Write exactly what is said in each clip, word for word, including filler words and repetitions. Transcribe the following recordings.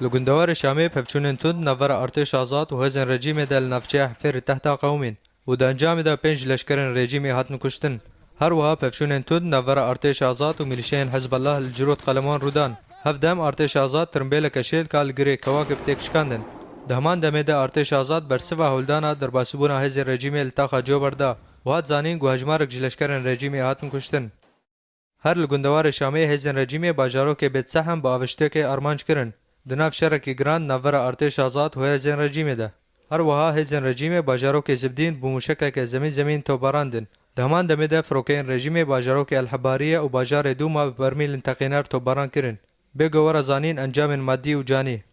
Li gundewarê Şamê pevçûnên tund navbera artêşa azad û hêzên rejîmê de li navçeya Hefêrê Tehta qewimîn û di encamê de pênc ji leşkerên rejîmê hatin kuştin. Her wiha pevçûnên tund navbera artêşa azad û milîşeyên Hizbullah li Cirot Qeleman rû dan. Hevdem artêşa azad tirimbêleke şêl ka li girê Kewakib têk şikandin. Di heman demê de artêşa azad bersiva hewldana derbasîbûna hêzên rejîmê li taxa Cober da û hat zanîn ku hejmarek ji leşkerên rejîmê hatin kuştin. Her li gundewarê Şamê hêzên rejîmê bajarokê Bêt Sehem bi aviştokê armanc kirin. Di nav şerekî giran navbera artêşa azad û hêzên rejîmê de. Her wiha hêzên rejîmê bajarokê Zibdîn bi mûşekeke zemîn zemîn topbarandin. Di heman demê de firokeyên rejîmê bajarokê El Hebariye û bajarê Dûma bi bermîlên teqîner topbaran kirin. Bê ku were zanîn encamên madî û canî.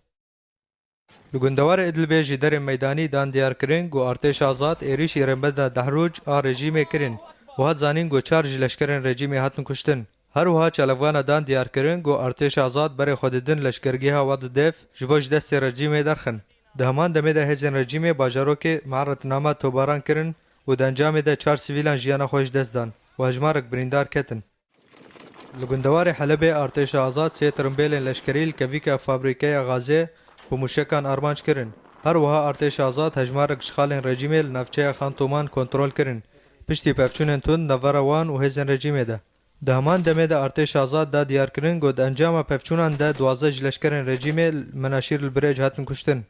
Li gundewarê Idlibê jî derên meydanî dan diyarkirin ku artêşa azad êrîşî rêbenda Dehrûc a rejîmê kirin û hat zanîn ku çar ji leşkerên rejîmê hatin kuştin. Her wiha çalakvana dan diyarkirin ku artêşa azad berê xwe didin leşkergeha Wad û Dêf ji bo ji destê rejîmê derxin. Di heman demê de hêzên rejîmê bajarokê Me'ret Nama topbaran kirin û di encamê de çar sivîlan jiyana xwe ji dest dan û hejmarek birîndar ketin. Li gundewarê Helebê artêşa azad sê tirimbêlên leşkerî li kevîka fabrîkeya gazê bi mûşekan armanc kirin. Her wiha artêşa azad hejmarek ji xalên rejîmê li navçeya Xan Toman kontrol kirin. Piştî pevçûnên tund navbera wan û hêzên rejîmê de. Di heman demê de artêşa azad da diyarkirin ku di encama pevçûnan de duwazdeh ji leşkerên rejîmê li Menaşîr li Birêc hatin kuştin.